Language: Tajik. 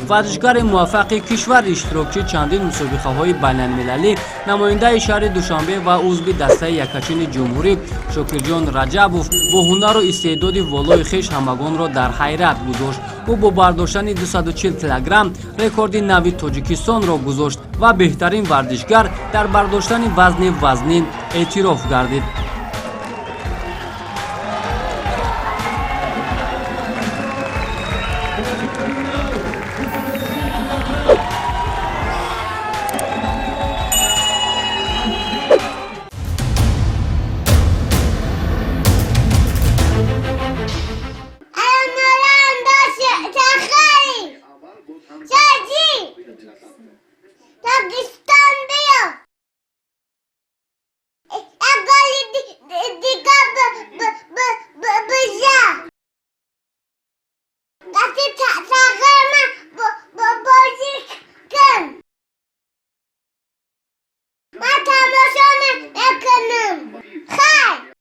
Варзишгари муваффақи кишвар, иштирокчии чандин мусобиқаҳои байналмилалӣ, намояндаи шаҳри Душанбе ва узви дастаи яккачини ҷумҳурӣ Шокирҷон Раҷабов бо ҳунару истеъдоди волои хеш ҳамагонро дар ҳайрат гузошт. Ӯ бо бардоштани 240 килограмм рекорди нави Тоҷикистонро гузошт ва беҳтарин варзишгар дар бардоштани вазни вазнин эътироф гардид.